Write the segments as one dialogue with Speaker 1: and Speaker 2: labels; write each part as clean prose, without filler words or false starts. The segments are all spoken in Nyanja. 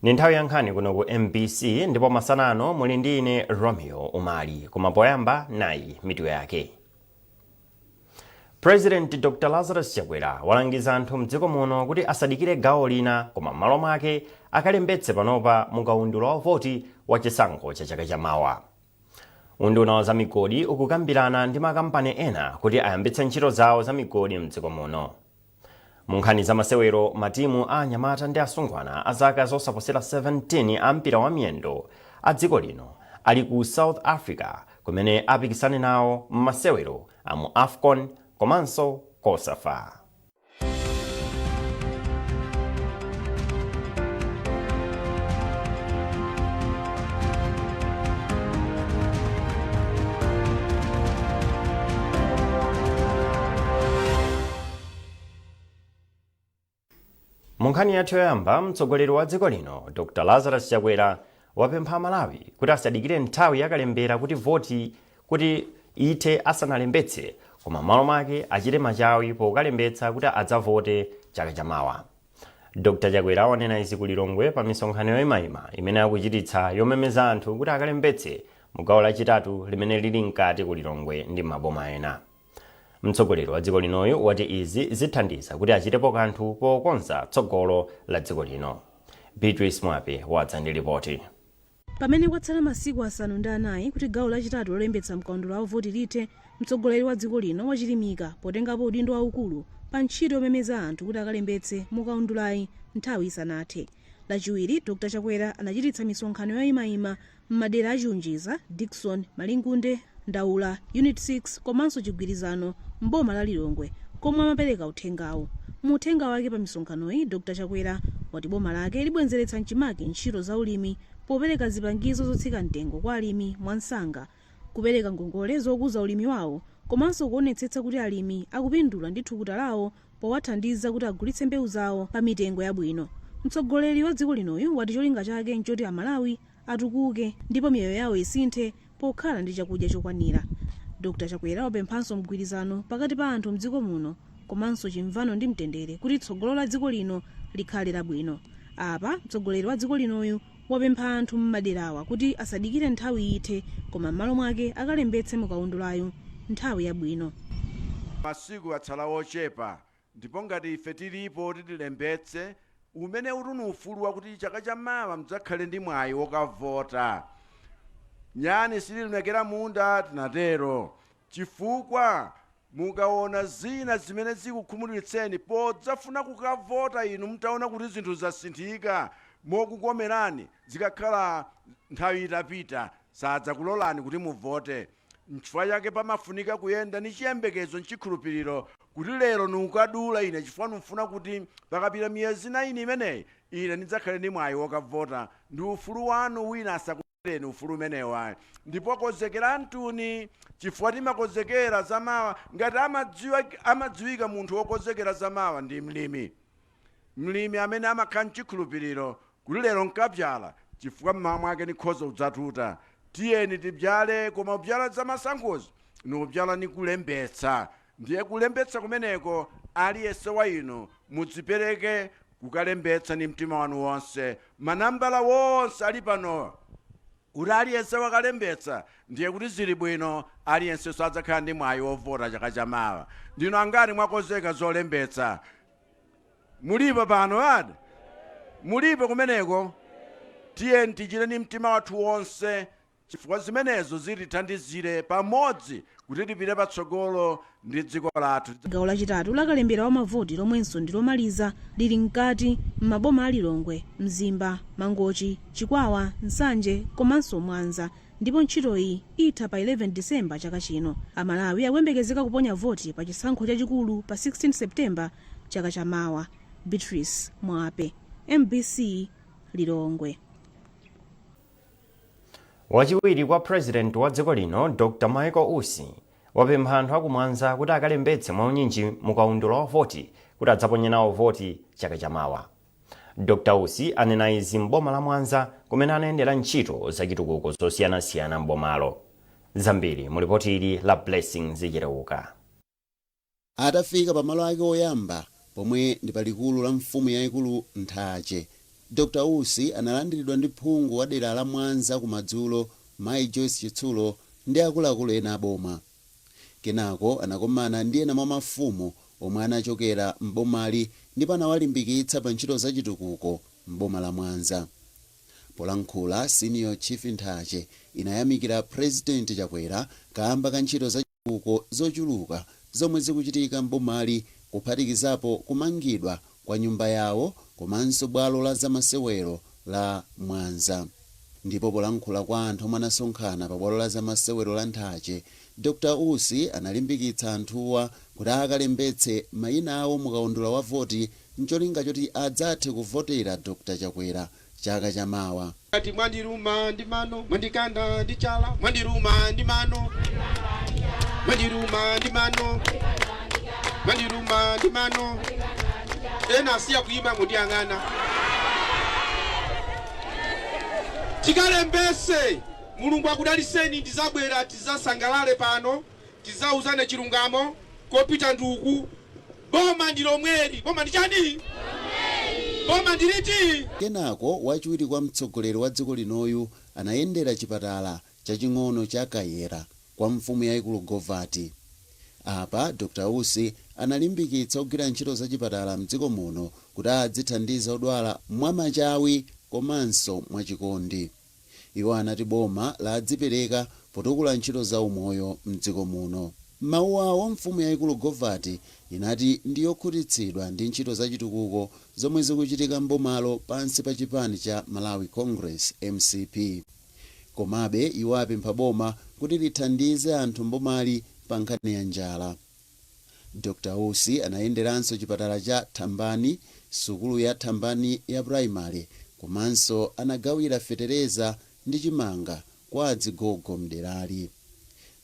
Speaker 1: Ni nthawi ya nkhani kuno ku MBC ndipo masana ano muli ndi ine Romeo Umali, koma poyamba nayi mitu yake. President Dr. Lazarus Chakwera walangiza anthu mdziko muno kuti asadikire gawo lina koma m'malo mwake akalembetse panopa mukaundula wa voti wa chisankho cha chaka chamawa. Unduna wa zamigodi ukukambirana ndi makampani ena kuti ayambitse ntchito zawo za migodi mdziko muno. Mu nkhani za masewero, matimu a anyamata ndi asungwana a zaka zosaposera 17 a mpira wa miyendo a dziko lino ali ku South Africa kumene apikisane nawo m'masewero a mu AFCON komanso COSAFA. Mu nkhani yathu yoyamba, mtsogoleri wa dziko lino Dr. Lazarus Chakwera wapempha Amalawi kuti asadikire nthawi yakalembera kuti voti kuti ithe asanalembetse, koma m'malo mwake achite machawi pokalembetsa kuti adzavote chaka chamawa. Dr. Chakwera wanena izi ku Lilongwe pa misonkhano yoyimayima imene akuchititsa yomemeza anthu kuti akalembetse mu gawo lachitatu limene lili mkati ku Lilongwe ndi maboma ena. Mtsogoleri wa dziko linoyu wati izi zithandiza kuti achitepo kanthu pokonza tsogolo la dziko lino. Beatrice Mwape wadza ndi ripoti.
Speaker 2: Pamene kwatsala masiku 4 kuti gawo lachitatu lolembetsa mkaundula wa voti lithe, mtsogoleri wa dziko lino wachilimika potengapo udindo waukulu pa ntchito yomemeza anthu kuti akalembetse mukaundulayi nthawi isanathe. Lachiwiri, Dr Chakwera anachititsa misonkhano yoyimayima m'madera a Chiunjiza, Dickson, Malingunde, Ndaula, Unit 6 komanso Chigwirizano m'boma la Lilongwe komwe amapereka uthengawu. Mu uthenga wake pa misonkhanoyi, Dr Chakwera wati boma lake libwenzeretsa mchimake ntchito za ulimi popereka zipangizo zotsika mtengo kwa alimi mwansanga, kupereka ngongole zokuza ulimi wawo komanso kuonetsetsa kuti alimi akupindula ndi thukuta lawo powathandiza kuti agulitse mbewu zawo pa mitengo yabwino. Mtsogoleri wa dziko linoyu wati cholinga chake nchoti Amalawi atukuke ndipo miyoyo yawo isinthe pokhala ndi chakudya chokwanira. Dr Chakwera wapemphanso mgwirizano pakati pa anthu mdziko muno komanso chimvano ndi mtendere kuti tsogolo la dziko lino likhale labwino. Apa mtsogoleri wa dziko linoyu wapempha anthu m'maderawa kuti asadikire nthawi ithe koma m'malo mwake akalembetse mukaundulayu nthawi yabwino.
Speaker 3: Masiku atsala ochepa ndipo ngati ife tilipo oti tilembetse, umene uli ni ufulu wakuti chaka chamawa mudzakhale ndi mwayi wokavota. Nyani sililemekera munda, tinatero, chifukwa mukaona zina zimene zikukhumudwitseni podzafuna kukavota inu mutaona kuti zinthu zasinthika mokukomerani, zikakhala nthawi itapita sadzakulolani kuti muvote. Nchifukwa chake pamafunika kuyenda ni chiyembekezo nchikhulupiriro kuti lero nukadula ine chifukwa nufuna kuti pakapita miyezi 9 imeneyi ine ndidzakhale ndi mwayi wokavota. Ndi ufulu wanu, wina asakulereni ufulu umenewo ayi. Ndipo konzekerantuni chifukwa timakonzekera zamawa. Ngati amadziwika munthu wokonzekera zamawa ndi mlimi. Mlimi amene amakhala nchikhulupiriro kuti lero nkabzala chifukwa mmawa mwake nikhoza kudzatuta. Tiyeni tibzale, koma kubzala zamasankhozi nikubzala ni kulembetsa. Ndiye kulembetsa kumeneko aliyense wa inu mudzipereke kukalembetsa ni mtima wanu wonse. Manambala wonse ali pano kuti aliyense wakalembetsa ndiye kuti zili bwino, aliyensenso adzakhala ndi mwayi wovota chaka chamawa. Ndinu angati mwakonzeka zolembetsa? Mulipo pano adi? Mulipo kumeneko? Tiyeni tichite ni mtima wathu wonse chifukwa zimenezo zitithandizire pamodzi kuti tipite patsogolo ndi dziko lathu.
Speaker 2: Gawo lachitatu la kalembera wa mavoti lomwenso ndi lomaliza lili mkati m'maboma a Lilongwe, Mzimba, Mangochi, Chikwawa, Nsanje komanso Mwanza ndipo ntchitoyi itha pa 11 December chaka chino. Amalawi akuyembekezeka kuponya voti pa chisankho chachikulu pa 16 September chaka chamawa. Beatrice Mwape, MBC, Lilongwe.
Speaker 1: Wachiwiri kwa President wa dziko lino Dr. Michael Usi wapempha anthu aku Mwanza kuti akalembetse mwaunyinji mukaundula wa voti kuti adzaponye nawo voti chaka chamawa. Dr. Usi anena izi m'boma la Mwanza kumene anayendera ntchito zachitukuko zosiyanasiyana m'bomalo. Zambiri mu lipoti ili la Blessings Chileuka.
Speaker 4: Atafika pamalo ake oyamba pomwe ndi pa likulu la mfumu yaikulu Nthache, Dr Usi analandiridwa ndi phungu wa dera la Mwanza kumadzulo, Mayi Joyce Chitsulo, ndi akuluakulu ena aboma. Kenako anakomana ndi ena mwa mafumu omwe anachokera m'bomali ndipo anawalimbikitsa pa ntchito zachitukuko m'boma la Mwanza. Polankhula, Senior Chief Nthache inayamikira President Chakwera kamba ka ntchito zachitukuko zochuluka zomwe zikuchitika m'bomali, kuphatikizapo kumangidwa kwa nyumba yawo komanso bwalo la zamasewero la Mwanza. Ndipo polankhula kwa anthu omwe anasonkhana pa bwalo la zamasewero la Nthache, Dr Usi analimbikitsa anthuwa kuti akalembetse mayina awo mukaundula wa voti mcholinga choti adzathe kuvotera Dr Chakwera chaka chamawa.
Speaker 5: Kati mwandiruma ndi mano, mwandikanda ndi chala, mwandiruma ndi mano, mwandiruma ndi mano, mwandiruma ndi mano. Ena asiya kuyima ngundiyang'ana. Tikalembese. Mulungu akudaliseni. Ndizabwera tizasangalale pano, tizauzane chilungamo kopita nduku. Boma ndi lomweli. Boma ndi chani? Boma ndiliti?
Speaker 4: Kenako wachiwiri kwa mtsogoleri wa dziko linoyu anayendera chipatala chaching'ono cha Kayera kwa mfumu yayikulu Govati. Apa Dr Usi analimbikitsa ogwira ntchito za chipatala mdziko muno kuti adzithandiza odwala mwamachawi komanso mwachikondi. Iwo anati boma ladzipereka potukula ntchito za umoyo mdziko muno. Mawu awo, mfumu yayikulu Govati inati ndiyokhutitsidwa ndi ntchito zachitukuko zomwe zikuchitika mbomalo pansi pa chipani cha Malawi Congress, MCP. Komabe iwo apempha boma kuti lithandize anthu mbomali pa nkhani ya njala. Dr Usi anayenderanso chipatala cha Thambani, sukulu ya Thambani ya primary, komanso anagawira fetereza ndi chimanga kwa adzigogo mderali.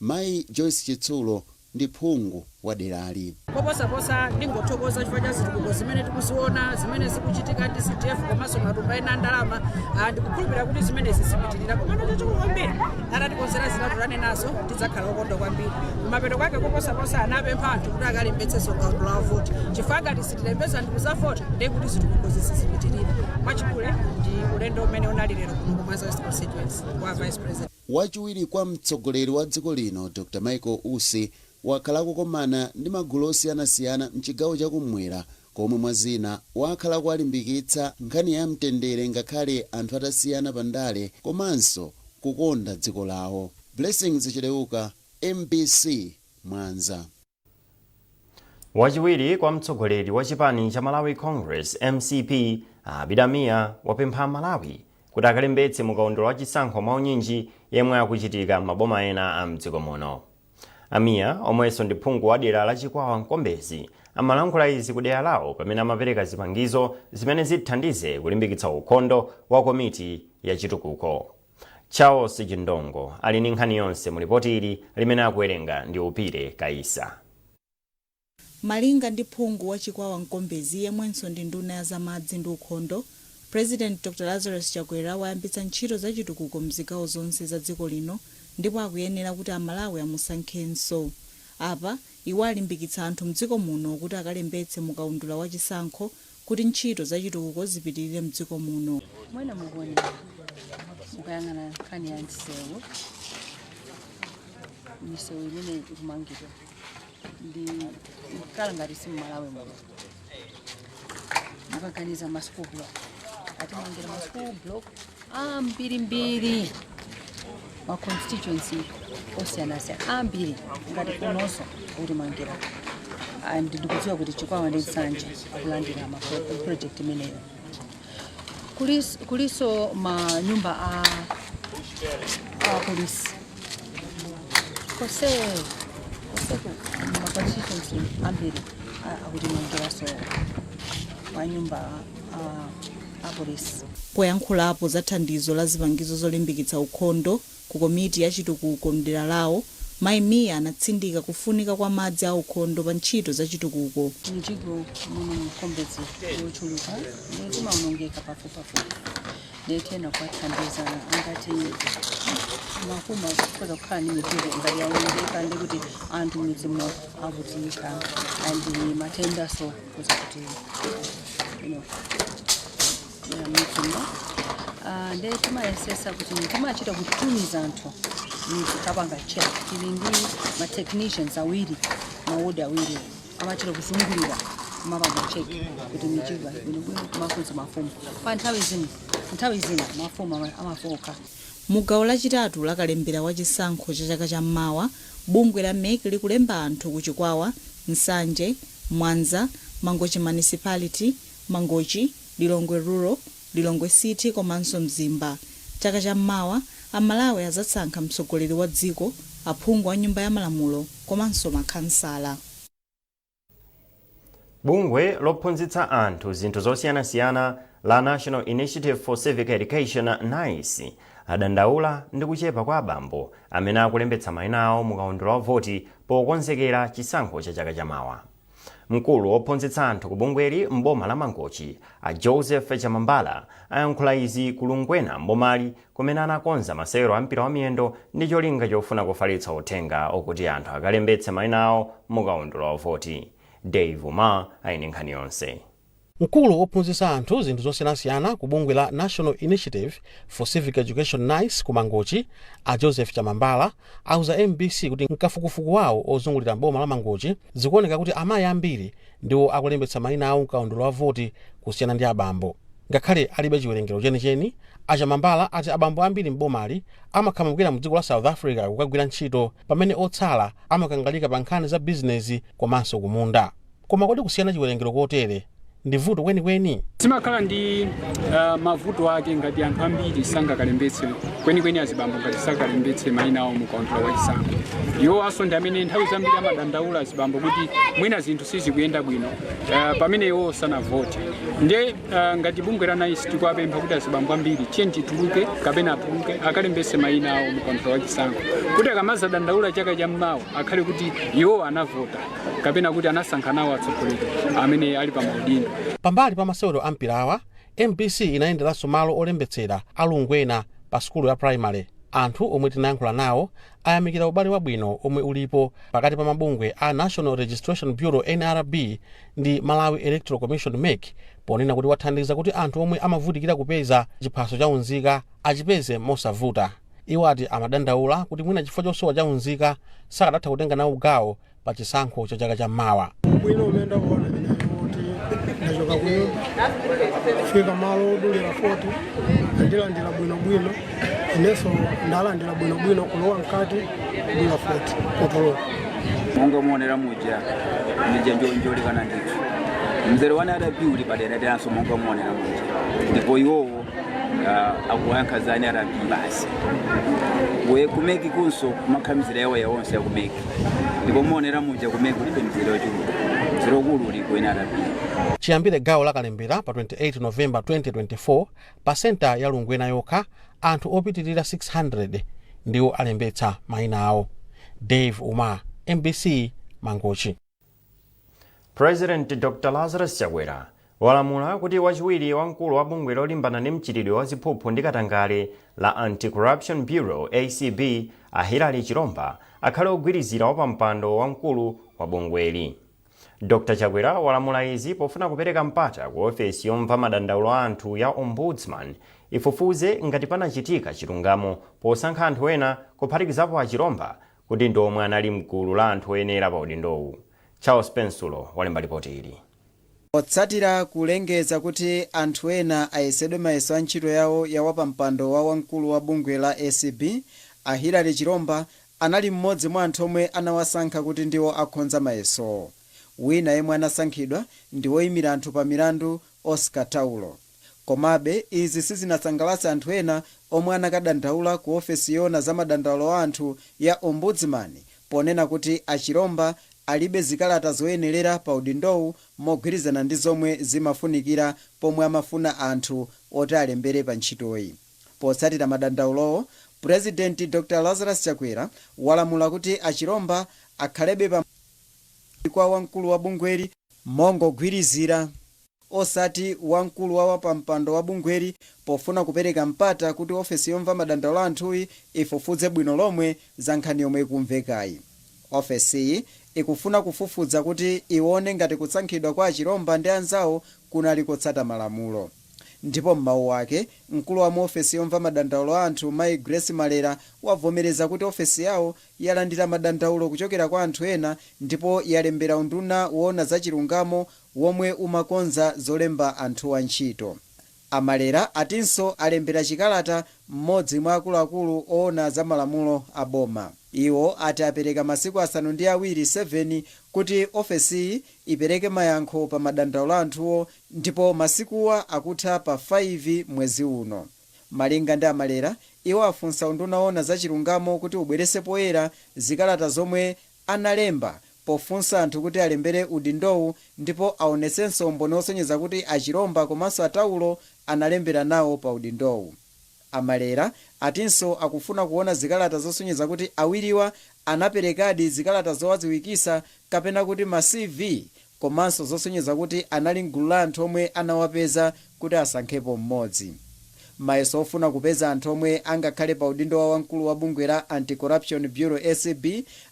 Speaker 4: Mayi Joyce Chitsulo ndi phungu wa derali.
Speaker 6: Koposaposa ndingothokoza chifukwa cha zitukuko zimene tikuziona zimene zikuchitika ndi CDF komanso matumba ena ndalama. Ndikukhulupirira kuti zimenezi zipitirira, komano chachikulu kwambiri atatikonzera zina nazo tidzakhala okondwa kwambiri. Kumapeto kwake, koposaposa anapempha anthu kuti akalembetsenso kaundula wa voti, chifukwa ngati sitilembeza ndi kuzavota, ndiye kuti zitukuko zisizipitirira. Mwachidule, ndi ulendo umene unali lero kuno ku Mwanza West constituency wa Vice President.
Speaker 4: Wachiwiri kwa mtsogoleri wa dziko lino, Dr Michael Usi, wakhala kukomana ndi magulu osiyanasiyana mchigawo chakummwera, komwe mwazina wakhala kuwalimbikitsa nkhani ya mtendere ngakhale anthu atasiyana pandale, komanso kukonda dziko lawo. Blessings Chileuka, MBC, Mwanza.
Speaker 1: Wachiwiri kwa mtsogoleri wa chipani cha Malawi Congress, MCP, Abida Mia, wapempha Malawi kuti akalembetse mukaundula wa chisankho mwaunyinji yemwe akuchitika m'maboma ena a mdziko muno. Amiya, omwenso ndi phungu wa dera la Chikwawa Mkombezi, amalankhula izi ku dera lawo pamene amapereka zipangizo zimene zithandize kulimbikitsa ukhondo wa komiti ya chitukuko. Charles Chindongo ali ndi nkhani yonse mu lipoti ili limene akuwerenga ndi Upire Kaisa.
Speaker 7: Malinga ndi phungu wa Chikwawa Mkombezi, yemwenso ndi nduna ya zamadzi ndi ukhondo, President Dr Lazarus Chakwera wayambitsa ntchito zachitukuko mzigawo zonse za dziko lino ndipo akuyenera kuti Amalawi amusankhenso. Apa iwo alimbikitsa anthu mdziko muno kuti akalembetse mukaundula wa chisankho kuti ntchito zachitukuko zipitirire mdziko muno.
Speaker 8: Mwena mukuonera, mukayang'ana nkhani ya msewu, misewu imene ikumangidwa ndi kukhala ngati si mmalawi muno. Mukaganiza ma school block, atimangira ma school block ambirimbiri, ma constituency osiyanasiyana ambiri, ngati kunonso akutimangira, and ndikudziwa kuti Chikwawa ndi Nsanje akulandira ma project imeneyo. Kuliso manyumba a polisi kose koseku, ma constituency ambiri akutimangiranso manyumba a polisi.
Speaker 7: Poyankhulapo za thandizo la zipangizo zolimbikitsa ukhondo ku komiti ya chitukuko mdera lawo, Mayi Miya anatsindika kufunika kwa madzi a ukhondo pa ntchito za chitukuko.
Speaker 8: Mijigo muno mkombezi yochuluka, timaonongeka pafupipafupi, ndetena kuwathandiza ngati makuma kukoza kukhala ndi mijigo ngati yaonongeka, ndikuti anthu midzimo avutika and matenda, so kuza kuti Timalembera m'midzimo. Nde timayesesa kuti timachita kutumiza anthu midzi kapanga check. Tili ndi ma technicians awiri, mawodi awiri, amachita kuzungulira kumapanga check kuti mijigo bwinobwino, kumafunsa mafumu. Pa nthawi zina mafumu amafoka.
Speaker 7: Mu gawo lachitatu la kalembera wa chisankho cha chaka cham'mawa, bungwe la MEC likulemba anthu ku Chikwawa, Nsanje, Mwanza, Mangochi Municipality, Mangochi, Lilongwe Rural, Lilongwe City komanso Mzimba. Chaka cham'mawa Amalawi adzasankha mtsogoleri wa dziko, aphungu a Nyumba ya Malamulo komanso makhansala.
Speaker 1: Bungwe lophunzitsa anthu zinthu zosiyanasiyana la National Initiative for Civic Education, NICE, adandaula ndi kuchepa kwa abambo amene akulembetsa mayina awo mukaundula wa voti pokonzekera chisankho cha chaka chamawa. Mkulu wophunzitsa anthu ku bungweli m'boma la Mangochi, a Joseph Chamambala, ayankhula izi ku Lungwena mbomali, kumene anakonza masewero a mpira wa miyendo ndi cholinga chofuna kufalitsa uthenga okuti anthu akalembetse mayina awo mukaundula wa voti. Dave Umar ali ndi nkhani yonse.
Speaker 9: Mkulu wophunzitsa anthu zinthu zosiyanasiyana ku bungwe la National Initiative for Civic Education, NICE, ku Mangochi, a Joseph Chamambala, auza MBC kuti mkafukufuku wawo ozungulira boma la Mangochi zikuoneka kuti amayi ambiri ndiwo akulembetsa mayina awo mkaundula wa voti kusiyana ndi abambo. Ngakhale alibe chiwerengero chenicheni, aChamambala ati abambo ambiri m'bomali amakhamukira mu dziko la South Africa kukagwira ntchito, pamene otsala amakangalika pa nkhani za bizinezi komanso kumunda. Koma kodi kusiyana chiwerengero kotere ndi vuto kwenikweni?
Speaker 10: Zimakhala ndi mavuto ake ngati anthu ambiri sangakalembetse kwenikweni, azibambo ngati sakalembetse mayina awo mukaundula wa chisankho. Iwo aso ndi amene nthawi zambiri amadandaula azibambo kuti mwina zinthu sizikuyenda bwino pamene iwo sanavote. Nde ngati bungwe la NICE tikuwapempha kuti azibambo ambiri tiye tituluke kapena atuluke akalembetse mayina awo mukaundula wa chisankho, kuti akamazadandaula chaka chammawa akhale kuti iwo anavota kapena kuti anasankha nawo atsogoleri amene ali pa maudindo.
Speaker 9: Pambali pa masewero a mpirawa, MBC inayenderanso malo olembetsera a Lungwena pa sukulu ya primary. Anthu omwe tinayankhula nawo ayamikira ubale wabwino omwe ulipo pakati pa mabungwe a National Registration Bureau, NRB, ndi Malawi Electoral Commission, MEC, ponena kuti wathandiza kuti anthu omwe amavutikira kupeza chiphaso cha unzika achipeze mosavuta. Iwo ati amadandaula kuti mwina chifukwa chosowa cha unzika sakadatha kutenga nawo gawo pa chisankho cha chaka chammawa.
Speaker 11: Bwino umene ndakuona ineyo kuti ndachoka kunyumba kufika malo odulira 40, andilandira bwinobwino, inenso ndalandira bwinobwino kulowa mkati kudula 40 kutuluka.
Speaker 12: Monga muonera muja, mija njolekana ndithu. Mzere wa NRB uli paderaderanso monga muonera muja, ndipo iwowo akuyankha za NRB basi. We ku MEC kunso kumakhala mizere yawo yawonse ya ku MEC, ndipo muonera muja ku MEC kulibe mzere wochuluka, mzere ukulu uli ku NRB.
Speaker 9: Chiyambire gawo la kalembera pa 28 Novemba 2024, pa senta ya Lungwena yokha anthu opitirira 600 ndiwo alembetsa mayina awo. Dave Umar, MBC, Mangochi.
Speaker 1: President Dr Lazarus Chakwera walamula kuti wachiwiri wamkulu wa bungwe lolimbana ndi mchitidwe wa ziphuphu ndi katangale la Anti-Corruption Bureau, ACB, a Hilary Chiromba, akhale ogwirizira wapampando wamkulu wa bungweli. Dr Chakwera walamula izi pofuna kupereka mpata ku ofesi yomva madandaulo a anthu ya Ombudsman ifufuze ngati panachitika chilungamo posankha anthu ena, kuphatikizapo a Chiromba, kuti ndi omwe anali mgulu la anthu oyenera pa udindowu. Charles Pensulo walemba ripoti ili.
Speaker 13: Potsatira kulengeza kuti anthu ena ayesedwe mayeso a ntchito yawo ya wapampando wa wamkulu wa bungwe la ACB, a Hilary Chiromba anali mmodzi mwa anthu omwe anawasankha kuti ndiwo akhonza mayesowo. Wina yemwe anasankhidwa ndi woyimira anthu pa milandu Oscar Taulo. Komabe izi sizinasangalatse anthu ena omwe anakadandaula ku ofesi yoona za madandaulo a anthu ya Ombudsman, ponena kuti aChiromba alibe zikalata zoyenerera pa udindowu mogwirizana ndi zomwe zimafunikira pomwe amafuna anthu oti alembere pa ntchitoyi. Potsatira madandaulowo, Purezidenti Dr Lazarus Chakwera walamula kuti aChiromba akhalebe pa kwa wamkulu wa bungweli mongogwirizira, osati wamkulu wa wapampando wa bungweli, pofuna kupereka mpata kuti ofesi yomva madandaulo a anthuyi ifufuze bwino lomwe za nkhani yomwe ikumvekayi. Ofesiyi ikufuna kufufuza kuti ione ngati kusankhidwa kwa aChiromba ndi anzawo kunali kotsata malamulo. Ndipo m'mawu ake, mkulu wa mu ofesi yomva madandaulo a anthu, Mayi Grace Malera, wavomereza kuti ofesi yawo yalandira madandaulo kuchokera kwa anthu ena ndipo yalembera unduna woona za chilungamo womwe umakonza zolemba anthuwa ntchito. A Malera atinso alembera chikalata mmodzi mwa akuluakulu oona za malamulo a boma. Iwo ati apereka masiku 7 7 kuti ofesiyi ipereke mayankho pa madandaulo a anthuwo ndipo masikuwa akutha pa 5 mwezi uno. Malinga ndi a Malera, iwo afunsa unduna woona za chilungamo kuti ubweretse poyera zikalata zomwe analemba pofunsa anthu kuti alembere udindowu ndipo aonetsenso umboni wosonyeza kuti a Chilomba komanso a Taulo analembera nawo pa udindowu. A Malera atinso akufuna kuona zikalata zosonyeza kuti awiriwa anaperekadi zikalata zowadziwikitsa kapena kuti ma CV komanso zosonyeza kuti anali m'gulu la anthu omwe anawapeza kuti asankhepo mmodzi. Mayeso ofuna kupeza anthu omwe angakhale pa udindo wa wamkulu wa bungwe la Anti-Corruption Bureau, acb,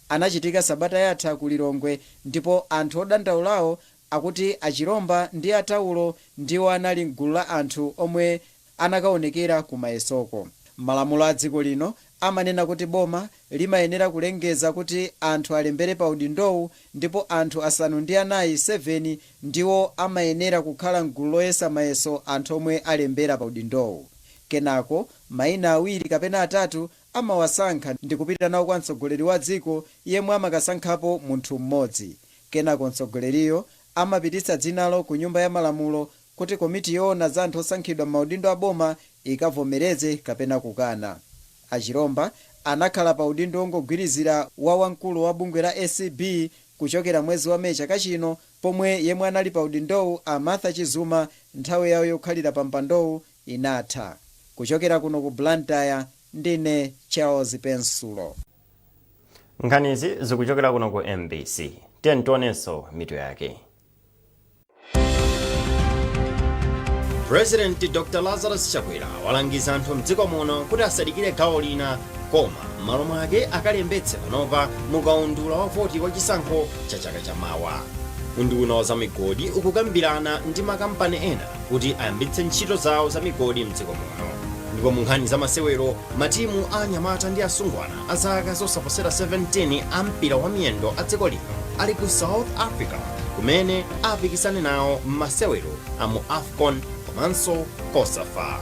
Speaker 13: anachitika sabata yatha ku Lilongwe ndipo anthu odandaulawo akuti a Chilomba ndi a Taulo ndiwo anali m'gulu la anthu omwe anakaonekera ku mayesoko. Malamulo a dziko lino amanena kuti boma limayenera kulengeza kuti anthu alembere pa udindowu ndipo anthu 4, 7 ndiwo amayenera kukhala m'gulu loyesa mayeso anthu omwe alembera pa udindowu. Kenako maina awiri kapena atatu amawasankha ndikupita nawo kwa mtsogoleri wa dziko yemwe amakasankhapo munthu mmodzi. Kenako mtsogoleriyo amapititsa dzinalo ku Nyumba ya Malamulo kuti komiti yoona za anthu osankhidwa m'maudindo a boma ikavomereze kapena kukana. A Chilomba anakhala pa udindo wongogwirizira wa wamkulu wa bungwe la acb kuchokera mwezi wa May chaka chino pomwe yemwe anali pa udindowu a Martha Chizuma nthawi yawo yokhalira pa mpandowu inatha. Kuchokera kuno ku Blantyre ndine Charles Pensulo.
Speaker 1: Nkhanizi zikuchokera kuno ku MBC. Tiyeni tionenso mitu yake. President Dr Lazarus Chakwera walangiza anthu mdziko muno kuti asadikire gawo lina koma m'malo mwake akalembetse panopa mukaundula wa voti wa chisankho cha chaka chamawa. Unduna wa zamigodi ukukambirana ndi makampani ena kuti ayambitse ntchito zawo za migodi mdziko muno. Ndipo mu nkhani za masewero, matimu a anyamata ndi asungwana a zaka zosaposera 17 a mpira wa miyendo a dziko lino ali ku South Africa kumene apikisane nawo m'masewero a mu AFCON komanso COSAFA.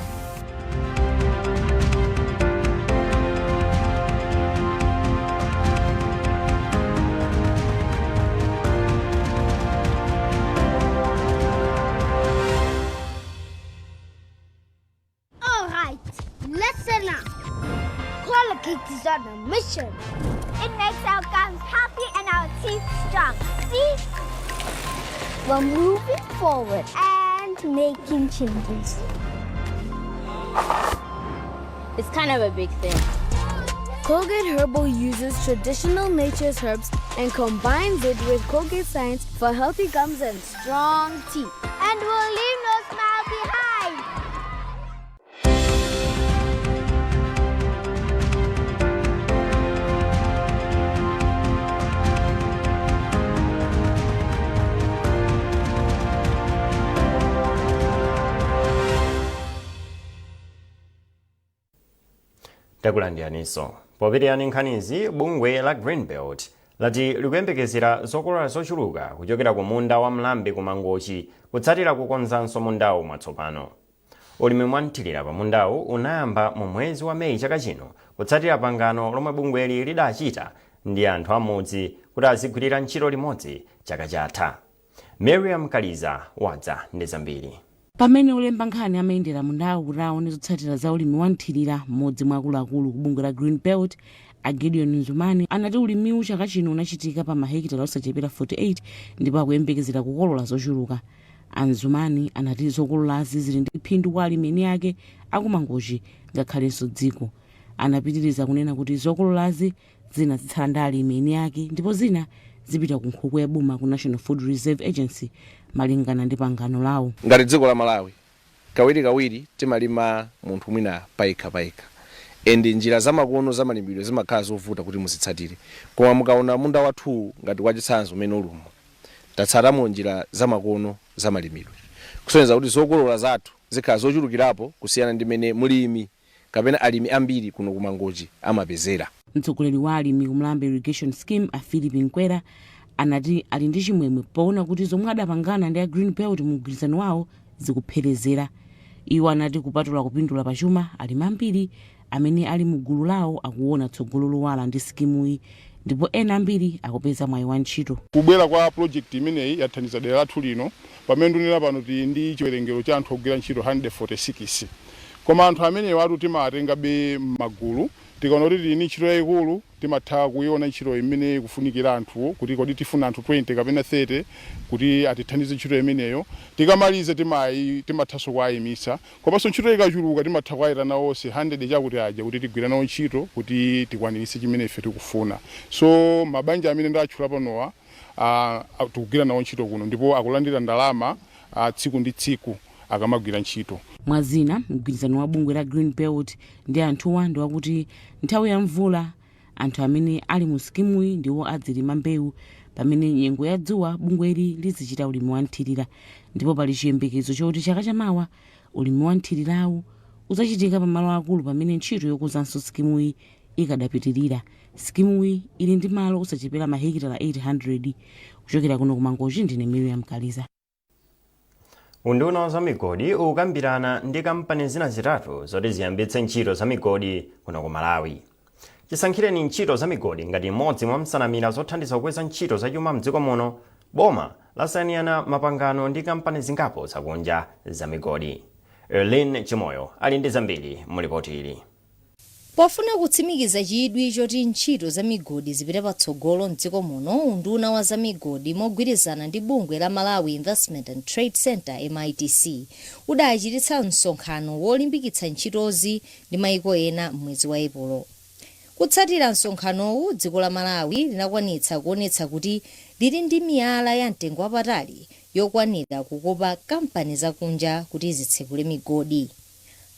Speaker 14: All right, listen up. Colgate is on a mission. It makes our gums healthy and our teeth strong. See? We're moving forward and making changes.
Speaker 15: It's kind of a big thing.
Speaker 14: Colgate Herbal uses traditional nature's herbs and combines it with Colgate science for healthy gums and strong teeth. And we'll leave no smile behind.
Speaker 1: Takulandiraninso. Popitiriza nkhanizi, bungwe la Greenbelt lati likuyembekezera zokolola zochuluka kuchokera ku munda wa Mlambe ku Mangochi kutsatira kukonzanso mundawu mwatsopano. Ulimi mwamthirira pa mundawu unayamba mu mwezi wa Meyi chaka chino kutsatira pangano lomwe bungweli lidachita ndi anthu am'mudzi kuti azigwirira ntchito limodzi chaka chatha. Miriam Kaliza wadza ndi zambiri.
Speaker 16: Pamene olemba nkhani amayendera mundawu kuti aone zotsatira za ulimi wa mthirira, mmodzi mwa akuluakulu ku bungwe la Green Belt, a Gideon Nzumani, anati ulimiwu chaka chino unachitika pa mahekitala osachepera 48 ndipo akuyembekezera kukolola zochuluka. A Nzumani anati zokololazi zili ndi phindu kwa alimi eni ake aku Mangochi ngakhalenso dziko. Anapitiriza kunena kuti zokololazi zina zitsala ndi alimi eni ake ndipo zina zipita ku nkhokwe ya boma ku National Food Reserve Agency malingana ndi pangano lawo.
Speaker 17: Ngati dziko la Malawi, kawirikawiri timalima munthu mwina payekha payekha and njira zamakono zamalimidwe zimakhala zovuta kuti muzitsatire koma mukaona munda wathuwu ngati wachitsanzo umene ulimu, tatsatamo njira zamakono zamalimidwe kusonyeza kuti zokolola zathu zikhala zochulukirapo kusiyana ndi mmene mulimi kapena alimi ambiri kuno ku Mangochi amapezera.
Speaker 16: Mtsogoleri wa alimi ku Mlambe Irrigation Scheme, a Philip Nkwera, anati ali ndi chimwemwe poona kuti zomwe adapangana ndi a Green Belt mu mgwirizano wawo zikupherezera. Iwo anati kupatula kupindula pachuma, alimi ambiri amene ali mu gulu lawo akuona tsogolo lowala ndi sikimuyi ndipo ena ambiri akupeza mwayi wa ntchito.
Speaker 18: Kubwera kwa project imeneyi yathandiza dera lathu lino. Pamene ndikunena pano, tili ndi chiwerengero cha anthu ogwira ntchito 146, koma anthu amenewa atu timawatengabe m'magulu. Tikaona kuti tili ndi ntchito yayikulu, timatha kuiona ntchito imene ikufunikira anthuwo, kuti kodi tifuna anthu 20 kapena 30 kuti atithandize ntchito imeneyo. Tikamaliza timathanso kuwayimitsa. Komanso ntchito ikachuluka, timatha kuwayitana onse 100 chakuti aja kuti tigwire nawo ntchito kuti tikwaniritse chimene ife tikufuna. So mabanja amene ndatchula panowa tikugwira nawo ntchito kuno ndipo akulandira ndalama tsiku ndi tsiku akamagwira ntchito.
Speaker 16: Mwazina, mgwirizano wa bungwe la Green Belt ndi anthuwa ndi wakuti nthawi ya mvula anthu amene ali mu sikimuyi ndiwo adzilima mbewu, pamene nyengo ya dzuwa bungweli lizichita ulimi wa nthirira. Ndipo pali chiyembekezo choti chaka chamawa ulimi wa nthirirawu uzachitika pamalo akulu pamene ntchito yokonzanso sikimuyi ikadapitirira. Sikimuyi ili ndi malo osachepera mahekitala 800. Kuchokera kuno ku Mangochi, ndine Miriam Kaliza.
Speaker 1: Unduna wa zamigodi ukukambirana ndi kampani zina zitatu zoti ziyambitse ntchito za migodi kuno ku Malawi. Chisankhireni ntchito za migodi ngati imodzi mwa nsanamira zothandiza kukweza ntchito zachuma mdziko muno, boma lasayinirana mapangano ndi kampani zingapo zakunja za migodi. Erlin Chimoyo ali ndi zambiri mu lipoti ili.
Speaker 19: Pofuna kutsimikiza chidwi choti ntchito za migodi zipite patsogolo mdziko muno, unduna wa zamigodi mogwirizana ndi bungwe la Malawi Investment and Trade Centre, MITC, udachititsa msonkhano wolimbikitsa ntchitozi ndi maiko ena m'mwezi wa Epulo. Kutsatira msonkhanowu, dziko la Malawi linakwanitsa kuonetsa kuti lili ndi miyala ya mtengo wapatali yokwanira kukopa kampani zakunja kuti zitsekule migodi.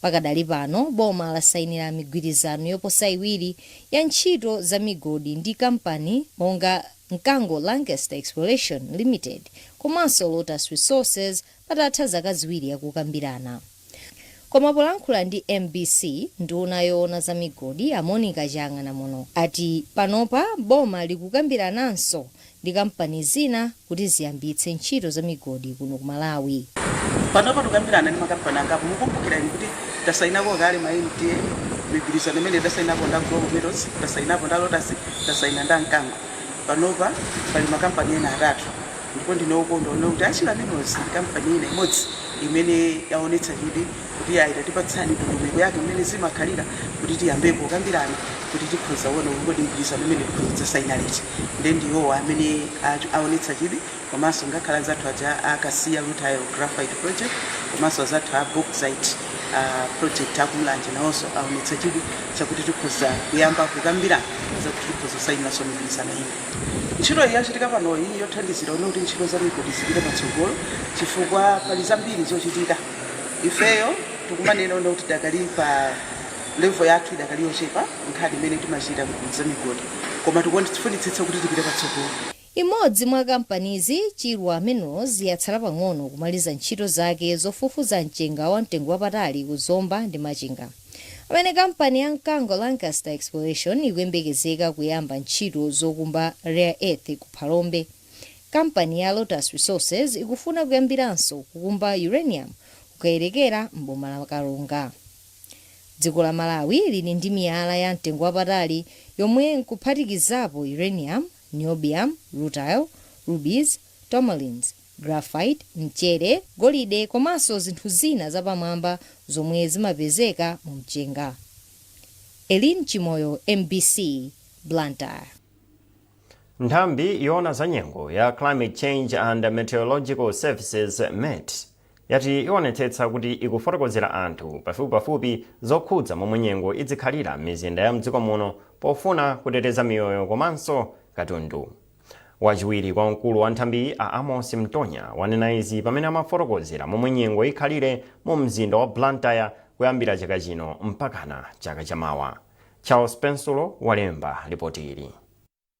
Speaker 19: Pakadali pano, boma lasayinira migwirizano yoposa iwiri ya ntchito za migodi ndi kampani monga Mkango Lancaster Exploration Limited komanso Lotus Resources patatha zaka 2 yakukambirana. Koma polankhula ndi MBC, nduna yoona za migodi a Monica Chiyang'anamuno ati panopa boma likukambirananso ndi kampani zina kuti ziyambitse ntchito za migodi kuno ku Malawi.
Speaker 20: Panopa tikukambirana ndi makampani angapo. Mukumbukira inu kuti tasainako kale ma MTA, migwirizano imene tasainapo nda Global Metals, tasainapo nda Lotus, tasaina nda Mkango. Panopa pali makampani ena atatu, ndipo ndine wokondwa kuona kuti a Chilwa Minerals ndi kampani ina imodzi imene yaonetsa chidwi kuti ayi, tatipatsani ndondomeko yake mmene zimakhalira kuti tiyambepo kukambirana kuti tikhoza kuona kuti kodi mgwirizano umene tikhoza kudzasaina liti. Nde ndiwowa amene aonetsa chidwi, komanso ngakhale anzathu aja a Kasiya Rutile Graphite Project komanso anzathu a Bauxite project aku Mulanje nawonso aonetsa chidwi chakuti tikhoza kuyamba kukambirana zakuti tikhoza kusainiranso migwirizano ina. Ntchito iyi yachitika panoyi yothandizira kuona kuti ntchito za migodi zipite patsogolo, chifukwa pali zambiri zochitika. Ifeyo tikumanena ona kuti dakali pa level yathu idakali yochepa nkhani imene timachita za migodi, koma tikufunitsitsa kuti tipite patsogolo.
Speaker 19: Imodzi mwa kampanizi, Chilwa Minerals, yatsala pang'ono kumaliza ntchito zake zofufuza mchenga wa mtengo wapatali ku Zomba ndi Machinga, pamene kampani ya Mkango Lancaster Exploration ikuyembekezeka kuyamba ntchito zokumba rare earth ku Phalombe. Kampani ya Lotus Resources ikufuna kuyambiranso kukumba uranium ku Kayelekera m'boma la Karonga. Dziko la Malawi lili ndi miyala ya mtengo wapatali yomwe nkuphatikizapo uranium, niobium, rutile, rubies, tourmalines, graphite, mchere, golide komanso zinthu zina zapamwamba zomwe zimapezeka mu mchenga. Elin Chimoyo, MBC, Blantyre.
Speaker 1: Nthambi yoona za nyengo ya Climate Change and Meteorological Services, MET, yati ionetsetsa kuti ikufotokozera anthu pafupipafupi zokhudza momwe nyengo idzikhalira m'mizinda ya mdziko muno pofuna kuteteza miyoyo komanso katundu. Wachiwiri kwa mkulu wa nthambiyi, a Amos Mtonya, wanena izi pamene amafotokozera momwe nyengo ikhalire mu mzinda wa Blantyre kuyambira chaka chino mpakana chaka chamawa. Charles Pensulo walemba ripoti ili.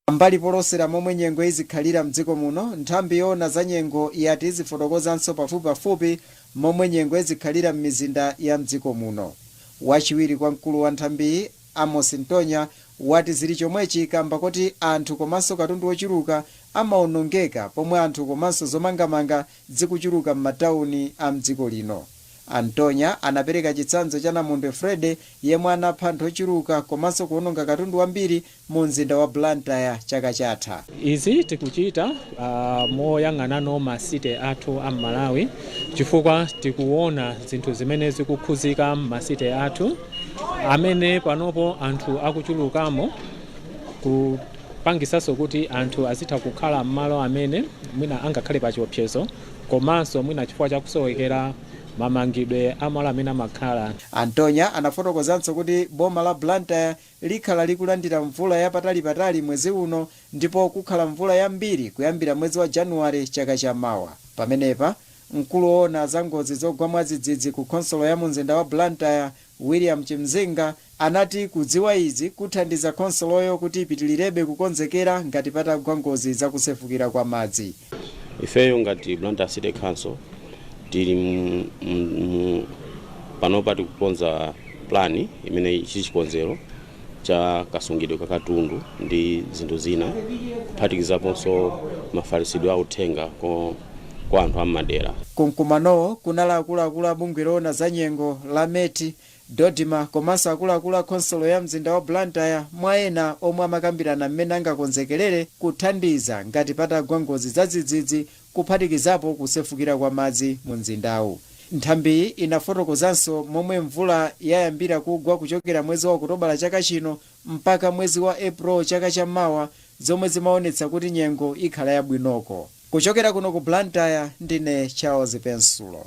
Speaker 13: Pambali polosera momwe nyengo izikhalira mdziko muno, nthambi yoona za nyengo yati izifotokozanso pafupipafupi Momwe nyengo izikhalira m'mizinda ya mdziko muno, wachiwiri kwa mkulu wa nthambiyi, Amos Ntonya, wati zili chomwechi kamba kuti anthu komanso katundu wochuluka amaonongeka pomwe anthu komanso zomangamanga zikuchuluka m'matawuni a mdziko lino. Antonya anapereka chitsanzo cha namondwe Freddy, yemwe anapha anthu ochuluka komanso kuononga katundu wambiri mu mzinda wa Blantyre chaka chatha.
Speaker 21: Izi tikuchita moyang'anano ma city athu a Malawi, chifukwa tikuona zinthu zimene zikukhuzika m'ma city athu amene panopo anthu akuchulukamo, kupangisanso kuti anthu azitha kukhala m'malo amene mwina angakhale pa chiopsezo, komanso mwina chifukwa chakusowekera mamangidwe amalo amene amakhala.
Speaker 13: Antonya anafotokozanso kuti boma la Blantyre likhala likulandira mvula yapatalipatali mwezi uno, ndipo kukhala mvula yambiri kuyambira mwezi wa Januwale chaka chamawa. Pamenepa mkulu woona za ngozi zogwa mwadzidzidzi ku khonsolo ya mumzinda wa Blantyre, William Chimzinga, anati kudziwa izi kuthandiza khonsoloyo kuti ipitilirebe kukonzekera ngati patagwa ngozi zakusefukira kwa madzi.
Speaker 22: Ifeyo ngati Blantyre City Council tili panopa tikukonza plan imene chili chikonzero cha kasungidwe ka katundu ndi zinthu zina, kuphatikizaponso mafalisidwe a uthenga kwa anthu am'madera.
Speaker 13: Kumkumanowo kunali akuluakulu a bungwe loona za nyengo la MET, DoDMA komanso akuluakulu a khonsolo ya mzinda wa Blantyre, mwa ena, omwe amakambirana mmene angakonzekerere kuthandiza ngati patagwa ngozi zadzidzidzi, kuphatikizapo kusefukira kwa madzi mu mzindawu. Nthambiyi inafotokozanso momwe mvula yayambira kugwa kuchokera mwezi wa Okutobala chaka chino mpaka mwezi wa Epulo chaka chammawa, zomwe zimaonetsa kuti nyengo ikhala yabwinoko. Kuchokera kuno ku Blantyre, ndine Charles Pensulo.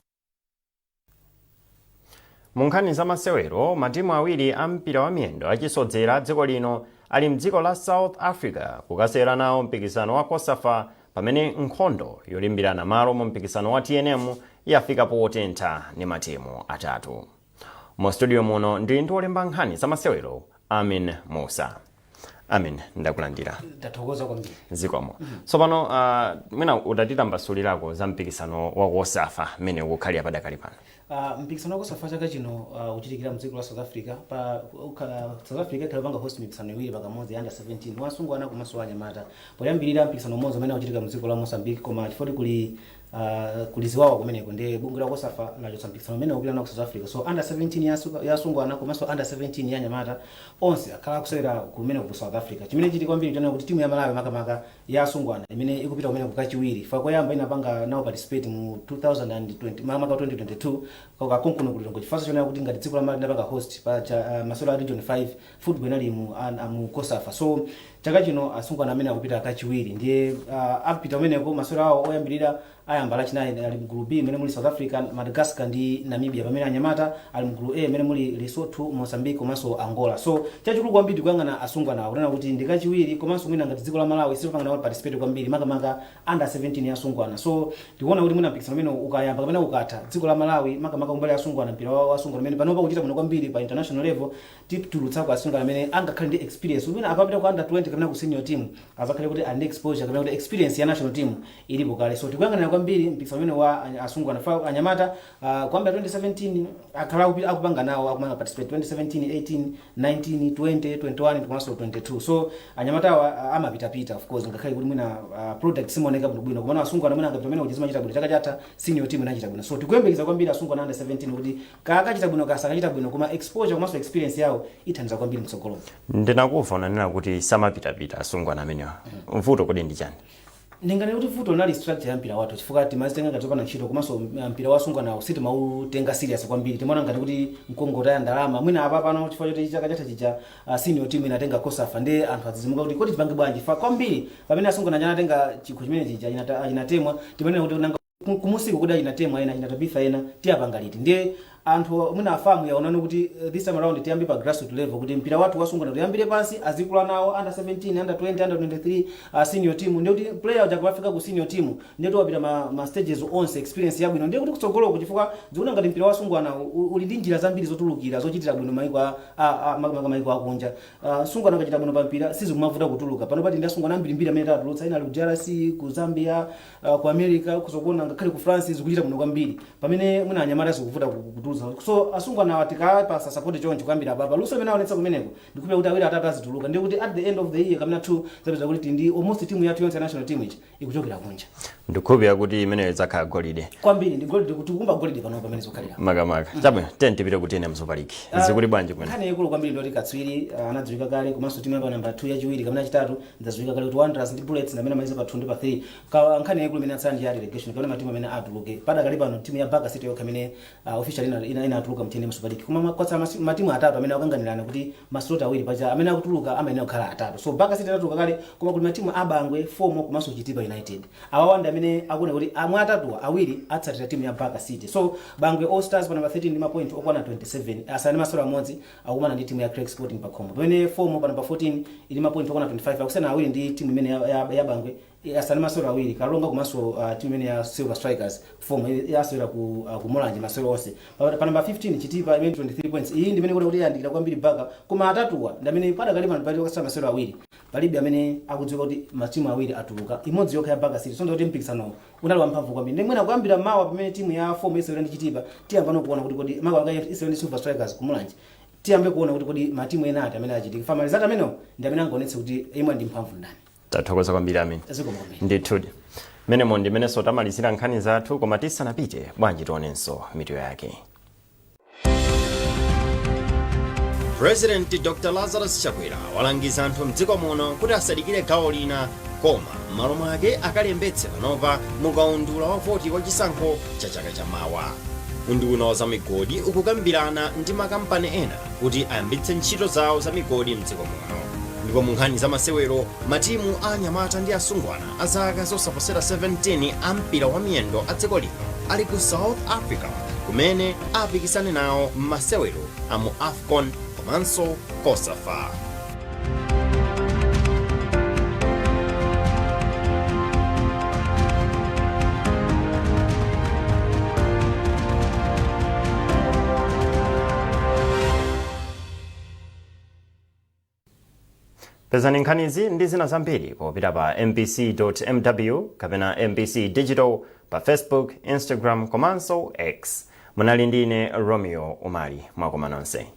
Speaker 1: Mu nkhani za masewero, matimu awiri a mpira wa miyendo achisodzera a dziko lino ali mdziko la South Africa kukasewera nawo mpikisano wa COSAFA, pamene nkhondo yolimbirana malo mu mpikisano wa TNM yafika potentha ndi matimu atatu. Mu studio muno ndili ndi olemba nkhani za masewero, Amin Musa. Amin, ndakulandira.
Speaker 23: Tathokoza kwambiri.
Speaker 1: Zikomo. Tsopano mwina utatitambasulirako za mpikisano wa COSAFA mmene ukukhalira padakali pano.
Speaker 23: Mpikisano wa COSAFA chaka chino uchitikira mdziko la South Africa. Pa South Africa ikhala panga host mipikisano iwiri pakamodzi, ya under 17 wasungwana komanso wanyamata. Poyambirira mpikisano umodzi umene uchitika mdziko la Mozambique, koma chifukwa kuli ziwawa kumeneko, ndi bungwe la COSAFA lachotsa mpikisano umene ukupita nawo ku South Africa. So under 17 ya asungwana komanso under 17 ya anyamata onse akhala akusewera kumene ku South Africa. Chimene chili kwambiri chonena kuti timu ya Malawi, makamaka ya asungwana, imene ikupita kumene kukachiwiri, fa koyamba inapanga nawo participate mu 2020, makamaka 2022 kakonkuno ku Lilongwe, chifukwa chonena kuti ngati dziko la Malawi linapanga host pa masewero a Region 5 football inali mu COSAFA. So chaka chino asungwana amene akupita kachiwiri, ndiye apita kumeneko. Masewero awo oyambirira ayamba Lachinayi. Ali mgulu B imene muli South Africa, Madagascar ndi Namibia, pamene anyamata ali mgulu A imene muli Lesotho, Mozambique komanso Angola. So chachikulu kwambiri tikuyang'ana asungwana, kunena kuti ndi kachiwiri, komanso mwina ngati dziko la Malawi sitipanga nawo participate kwambiri, makamaka under 17 ya asungwana. So ndikuona kuti mwina mpikisano umene ukayamba kapena ukatha, dziko la Malawi, makamaka kumbali ya asungwana, mpira wa asungwana umene panopa kuchita bwino kwambiri pa international level, titulutsako asungwana amene angakhale ndi experience umene akapita ku under 20 kapena ku senior team azakhale kuti ali ndi exposure kapena kuti experience ya national team ilipo kale. So tikuyang'anira kwambiri mpikisano umene wa asungwana. Fa anyamata kuyambira 2017 akhala akupanga nawo, akumanga participate 2017, 18, 19, 20, 21 komanso 22. So anyamatawa amapitapita, of course ngakhale kuti mwina product simaoneka bwinobwino, komano asungwana mwina angapita pamene zimachita bwino. Chaka chatha senior team inachita bwino, so tikuyembekeza kwambiri asungwana under 17 kuti kakachita bwino, kasakachita bwino, koma exposure komanso experience yawo ithandiza kwambiri mtsogolo.
Speaker 1: Ndinakuva unanena kuti samapitapita asungwana amenewa. Mvuto kodi ndi chani?
Speaker 23: Ndinganene kuti vuto linali structure ya mpira wathu, chifukwa timazitenga ngati zopanda ntchito, komanso mpira wa asungwanawo sitimautenga serious kwambiri. Timaona ngati kuti mkongotaya ndalama. Mwina apa pano chifukwa choti chaka chatha chija senior team inatenga COSAFA, ndi anthu adzidzimuka kuti kodi tipange bwanji? Fa kwambiri pamene asungwana anatenga chikho chimene chija achinatemwa, timanena kuti nanga kumusiku kuti achinatemwa ena, achinatabitha ena, tiyapanga liti? Ndiye Anthu mwina a FAM yaonani kuti this time around tiyambe pa grassroot level, kuti mpira wathu wasungwana tuyambire pansi, azikula nawo under 17, under 20, under 23, senior team. Ndiye kuti player uja akafika ku senior team, ndiye kuti wapita ma stages onse, experience yabwino. Ndiye kuti kutsogoloko, chifukwa zikuona ngati mpira wasungwana uli ndi njira zambiri zotulukira, zochitira bwino maiko maiko akunja. Sungwana akachita bwino pa mpira, sizikumavuta kutuluka. Pano pati ndi asungwana ambirimbiri amene tatulutsa, ina ali ku DRC, ku Zambia, ku America, kuzokuona ngakhale ku France zikuchita bwino kwambiri, pamene mwina anyamata zikuvuta kutulutsa. So asungwana awa tikapasa support choncho kuyambira apapa, luso imene aonetsa kumeneko, ndikupira kuti awiri, atatu azituluka. Ndiye kuti at the end of the year kamena two, zapeza kuti ndi almost team yathu yonse, national team ichi ikuchokera kunja.
Speaker 1: Ndikukhulupirira kuti imeneyo idzakhala golide.
Speaker 23: Kwambiri, ndi golide, kuti kumba golide pano pamene zikukhalira.
Speaker 1: Makamaka. Chabwino, tiyeni tipite ku TNM Super League. Zikuti bwanji kumene?
Speaker 23: Nkhani yaikulu kwambiri ndoti katswiri anadziwika kale, komanso timu yapa namba 2, yachiwiri kapena chitatu ndadziwika kale, kuti Wanderers ndi Bullets ndi amene amaliza pa 2 ndi pa 3. Nkhani yaikulu imene atsala ndi ya relegation kapena matimu amene atuluke. Padakali pano timu ya Baka City yokha imene officially inatuluka mu TNM Super League, koma kwatsala matimu atatu amene akukanganirana kuti ma slot awiri paja amene akutuluka amayenera kukhala atatu. So Baka City inatuluka kale, koma kuli matimu a Bangwe, FOMO komanso Chitipa United. Awawa ndi amene akuona kuti amwe atatuwa, awiri atsatira timu ya Baka City. So Bangwe All Stars pa namba 13 ndi ma point okwana 27, asanu ndi masewero amodzi, akukumana ndi timu ya Creck Sporting pakhomo, pamene FOMO pa namba 14 ili ma point okwana 25, akusiyana awiri ndi timu imene ya Bangwe, asanu ndi masewero awiri. Kalonga komanso timu imene ya Silver Strikers, FOMO yasewera ku Mulanje masewero onse. Pa namba 15 Chitipa imene 23 points, iyi ndi imene kuona kuti yayandikira kwambiri Baka. Koma atatuwa ndi amene padakali pano pali kwasala masewero awiri, palibe amene akudziwa kuti matimu awiri atuluka, imodzi yokha ya Baka City. So kuti mpikisano unali wamphamvu kwambiri. Ndi mwina kuyambira mawa pamene timu ya FOMO isewera ndi Chitipa, tiyambano kuona kuti kodi makamaka isewera ndi Silver Strikers ku Mulanje, tiyambe kuona kuti kodi matimu ena ati amene achitika famalizati amenewo ndi amene angaonetse kuti imwe ndi mphamvu ndani.
Speaker 1: Tathokoza kwambiri, Amin.
Speaker 23: Zikomo kwambiri.
Speaker 1: Ndithudi, menemo ndimenenso tamalizira nkhani zathu, koma tisanapite, bwanji tionenso mitu yake. President Dr Lazarus Chakwera walangiza anthu mdziko muno kuti asadikire gawo lina, koma m'malo mwake akalembetse panopa mukaundula wa voti wa chisankho cha chaka chamawa. Unduna wa zamigodi ukukambirana ndi makampani ena kuti ayambitse ntchito zawo za migodi mdziko muno. Ndipo mu nkhani za masewero, matimu a anyamata ndi asungwana a zaka zosaposera 17 a mpira wa miyendo a dziko lino ali ku South Africa kumene apikisane nawo m'masewero a mu AFCON komanso COSAFA. Pezani nkhanizi ndi zina zambiri popita pa mbc.mw kapena MBC Digital pa Facebook, Instagram komanso X. Munali ndine Romeo Umali. Mwakoma nonse.